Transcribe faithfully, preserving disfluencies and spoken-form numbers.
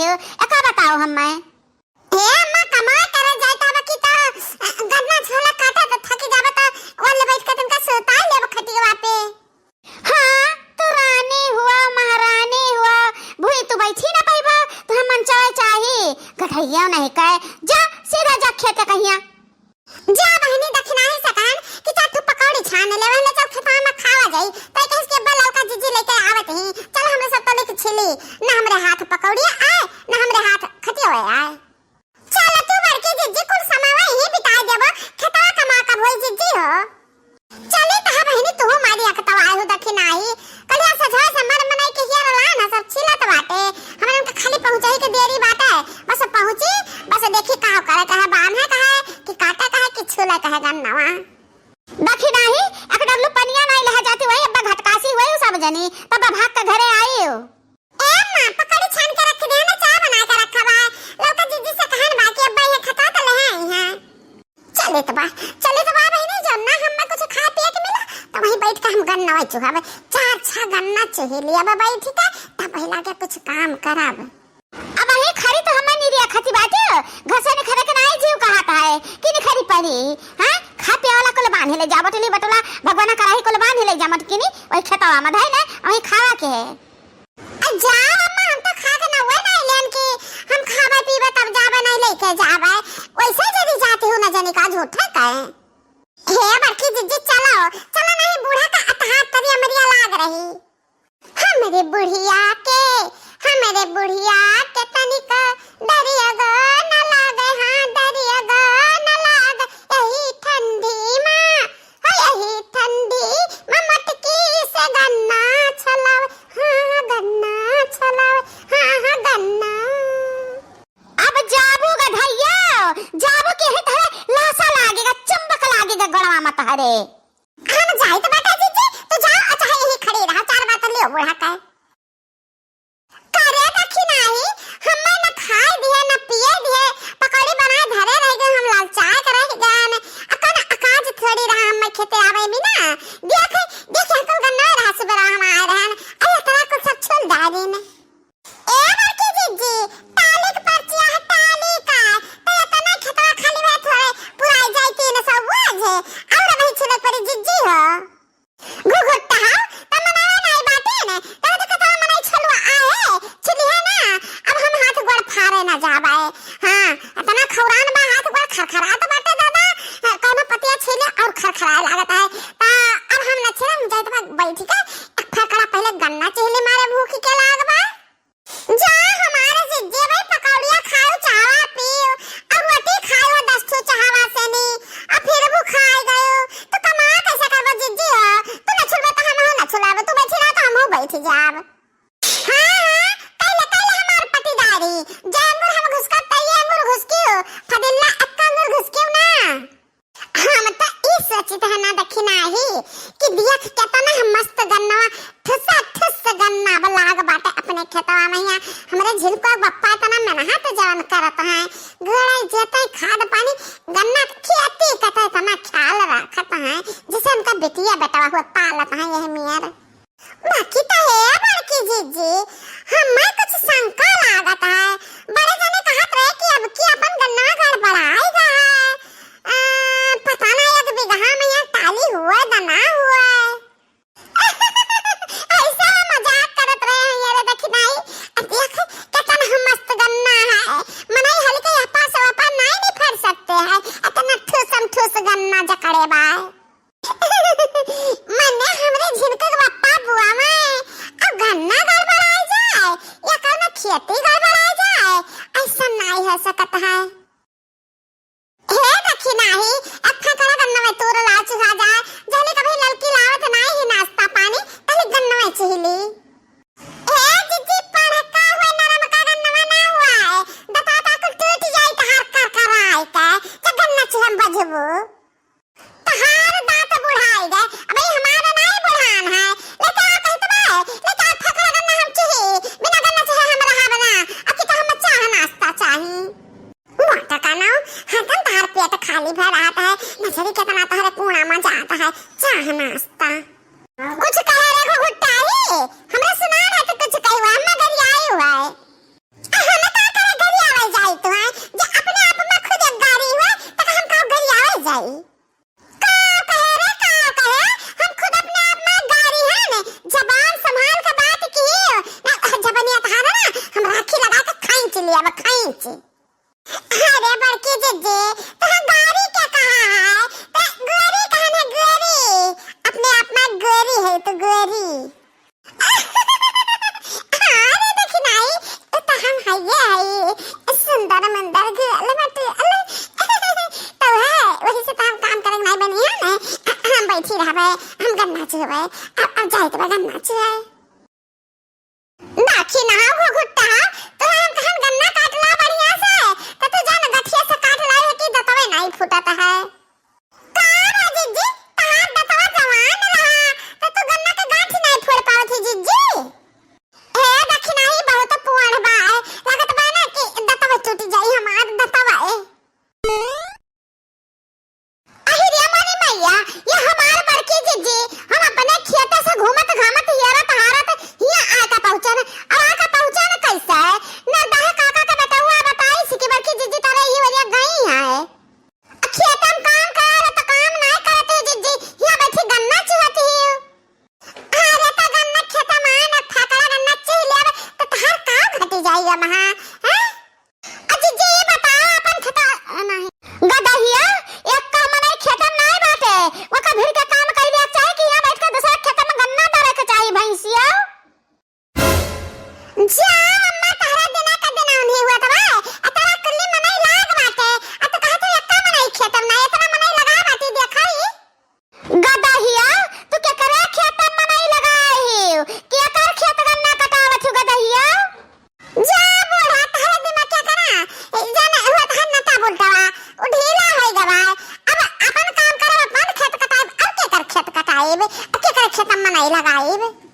एका बताओ हम्मे। हे अम्मा, कमाए करे जाए तब की तो, अ, गन्ना झोला काटे तो थकी जाबे तो ओले बैठ के तनका सुताई लेब खटियवा पे। हाँ, तू रानी हुआ, महारानी हुआ, भुई तू बैठी ना पाइबा, तो हम मंचाए चाही, गधैया नहीं कहे, जा सीधा जा खेत कहिया। जा बहिनी दखिनाही से कहन कि चल तू पकौड़ी छान ले, वहले चल खेतवा में खावा जाई। तै कहिस कि अब्बा ललका जिज्जी लेके आवत ही, चल हमरे सब तोले के छिली, ना हमरे हाथ पकौड़िया आए, ना हमरे हाथ खटियवा आए। चल तू बड़की जिज्जी, कुल समय वही बिताए देबो, खेतवा कमा कब होई जिज्जी हो। चली तहा बहिनी, तू मारी अकतवा आए हो दखिनाही। कलिया सझवा से मर मनई के हियर लान सब छिलत बाटे। हमरन के खाली पहुँचही के देरी बाटे। बस पहुँची, बस देखी का करे कहे, बान्हे कहे, कि काटे कहे, कि छूले कहे गन्नवा। दखिनाही, एक डगलू पनिया नाई लहा जाती वही, अब्बा घटकासी हुई सब जनी, तब भाग के घरे आई हो। ए अम्मा, पकौड़ी छान के रख दे ना, चाय बना के रखा बा। ललका जिज्जी से कहन बा कि अब्बा ये खता तो ले आई हैं। चले तो बा, चले तो बा बहिनी, जो ना हमें कुछ खाए पिए के मिला, तो वहीं बैठ के हम गन्ना चुहावे। चार छह गन्ना चुहे लिया बा बैठ के, तब वही लागे कुछ काम करब। अब वही खरी तो हमें निरिया खाती बाटे, घर से निखरे के नाई जीव कहत है कि निखरी परी, हाँ? खा पिए वाला कुल बांधे ले जा, बटुली बटुला, भगवाना कराही कुल बांधे ले जा, मटकिनी, वही खेतवा में धई ना, वही खावा के है। आ जाओ अम्मा, हम तो खा के ना हुए ना लेन कि हम खाबे पीबे तब जाबे नहीं लेके जाबे। वैसे यदि जाती हूँ ना जनी का झूठे कहे। हे बड़की जिज्जी चलो, चलो नहीं बूढ़ा का अतहार तरी अमरिया लाग रही। हमरे बुढ़िया के, हमरे बुढ़िया के तनिक दरिया गो न लागे, हाँ दरिया गो न लागे, यही ठंडी मा हाँ, यही ठंडी में मटकी से गन्ना छलावे, हाँ, हाँ, गन्ना छलावे, हाँ, हाँ, गन्ना। अब जाबू गधैया, जाबू के ही तहरे लासा लागेगा, चुंबक लागेगा गड़वा में तहरे। हम जाइत बाटे जिज्जी, तू जा, चाहे यहीं खड़ी रहा, चार बात लियो बूढ़ा के। करे दखिनाही, हम्मे न खाए दिहे, न पिए दिहे, पकौड़ी बनाए धरे रह गए, हम लालचाए के रह गए। अकन अकाज थोड़ी रहा हम्मे खेते आवे में ना। देख, देख, अंकल गन्ना रहा, सुबह हम आए रहन, अरे इतना कुछ सब छोड़ डाली ने। ए बड़की जिज्जी, टाली के पर्चिया है, टाली का, तो इतना खेतवा खाली बा थोड़े, पुराई जाई तीन सौ बोझ, और वही छुलत पड़ी जिज्जी हो। घुघुट्टा हौ, त मनवा नाई बाटे ने, त देखत हौ मनई छलुआ आहे, छिलिहे ना, अब हम हाथ गोड़ फारे ना जाबे। हाँ, इतना खौरान बा, हाथ गोड़ खरखरात बाटे दादा, कौनो पतिया छीले और खरखराए लागत है। त अब हम न छिलम, जाइत बा बैठ के, एक फकड़ा पहले गन्ना छिली मारे भूख के लाग बा। जा हमारे जिज्जी भाई पकौड़िया खाओ, चावा पीओ, और रोटी खाओ दस ठो चाहवा से नी, और फिर भूखाई गयो, तो कमा कैसे करबो जिज्जी हो? तू न छुलबो तो हम हो न छुलाबो, तू बैठी रह तो हम हो बैठी जाब। हाँ, हाँ, कैले, कैले हमार पटीदारी, जे अंगूर हम घुसकब तइये अंगूर घुसकियो, फदिल्ला अक्का अंगूर घुसकियो ना। हम त ई सोचित है ना दखिनाही कि देख केतना हम मस्त गन्नवा ठुसा ठुस गन्ना अब लाग बाटे अपने खेतवा में। यहाँ हमरे झिलको बप्पा इतना मेहनत जवन करत हैं, घोड़ाई जेतई खाद पानी गन्ना खेती कते इतना ख्याल रखत हैं, जैसे उनका बेटिया बेटवा हुआ पालत हैं यह मियर। बाकी त हे बड़की जिज्जी, हम्मे कुछ शंका लागत है। बड़े जने कहत रहे कि अब की अपन गन्ना गड़बड़ाई गा है। अ, पता ना एक बीघा में यहाँ टाली हुआ द ना हुआ। ऐसा मजाक करत रहे हैं ये रे दखिनाही। अब देख केतना हम मस्त गन्ना है। मनई हल्के यहाँ पास वापा नाई नहीं फर सकते हैं। इतना ठूसम ठूस गन्ना जकड़े बा। मने हमरे झिनका के बप्पा बुआ में अब गन्ना गड़बड़ाए जाए या कौनो खेती गड़बड़ाए जाए, ऐसा नाई हो सकत है। हे दखिनाही, अब फकड़ा गन्ना में तूर ला चुहा जाए, जहले कभी ललकी लावत नाई ही नाश्ता पानी, तले गन्ना में चिहली। हे जिज्जी, पढ़का हुआ नरम का गन्नवा ना हुआ है, दता ता कुल टूट जाई तहार कर कर आए के, जब गन्ना चिहम बजबू। तहार दांत बुढ़ाई गए, अबे हमारा नाई बुढ़ान है, लेके आ कहत बा, लेके आ फकड़ा गन्ना हम चिही, बिना गन्ना चिहे हम रहा बना, अब की तो हम चाह नाश्ता चाही। मोटा का नाम, हरदम तहार पेट खाली भर रहत है, नजरी केतना तहरे कूड़ा में जात है, चाह नाश्ता। कुछ कहे रे घुघुट्टाही, हमरा सुना रहा तो कुछ कही हुआ, मगर आई हुआ है। हम तो पिटाई। का कहे रे, का कहे? हम खुद अपने आप में गारी हन, जबान संभाल के बात किहियो। ना, जबनिया तहार ना, हम राखी लगा के खींच लिया, अब खींच। अरे बड़की जिज्जी, तोहार गारी के कहा है? ते गोरी कहन है, गोरी। अपने आप में गोरी है तू, गोरी। अरे देखी नाई, उ त हम हइये हई, सुंदर मंदर गोल मटोल। तो है, वही से तो हम काम करे नाई बनी है ना। हम बैठी रहबे, हम गन्ना चुहबे। अब, अब जाए तो गन्ना चुहे। दाखी नहा घुघुट्टा, तो हम कहन गन्ना काट ला बढ़िया से, तो तू जान गठिया से काट लाई है कि दतवे नाई फूटत है। का रे जिज्जी, तहार दतवा जवान रहा, तो तू गन्ना के गांठ नाई फोड़ पावत ही जिज्जी? हे दखिनाही बहुत पुअड़ बा, लागत बा ना कि दतवा टूट जाई हमार दतवा ए। अहि रे मोरी मैया, ये हमार बड़की जिज्जी, हम अपने खेते से घूमत घामत हियरत हारत हियां आके पहुंचन। अब आके पहुंचन कैसे? नरदह काका के बेटउआ बताइस कि बड़की जिज्जी तारे ई वरिया गई है। खेते में काम करे तो काम नाय करत ही जिज्जी, हियां बैठी गन्ना चुहत ही। अरे तो गन्ना खेते में ना फकड़ा गन्ना चुह लेब तो तहार का घटी जाई महा, हैं? अ जिज्जी, ये बताओ, अपन खता-, नहीं। गदहिया, एक का मनई खेतन नाय बाटे, ओकर भीड़ के काम कइले चाहे कि यहाँ बैठ के दूसरा खेतन में गन्ना डाले के चाही भैंसिया। जा अम्मा, तहरा दिना का दिना उन्हीं हुआ तबा, अ तोरा कुल्ली मनई लाग बाटे, अ तू कहत हो, एक का मनई खेतन ना, इतना मनई लगा बाटी, देखाई। गदहिया, तू केकरे खेत में मनई लगाए हियो? केकर खेत गन्ना कटावत हियो गदहिया? जा बूढ़ा, तहरे दिमाग क्या करा? जाने हुआ तहर नटा बोलता बा, उ ढीला होई गवा। अब अपन काम करब, अपन खेत कटाइब, अब केकर खेत कटाइब, अब केकर खेत में मनई लगाइब?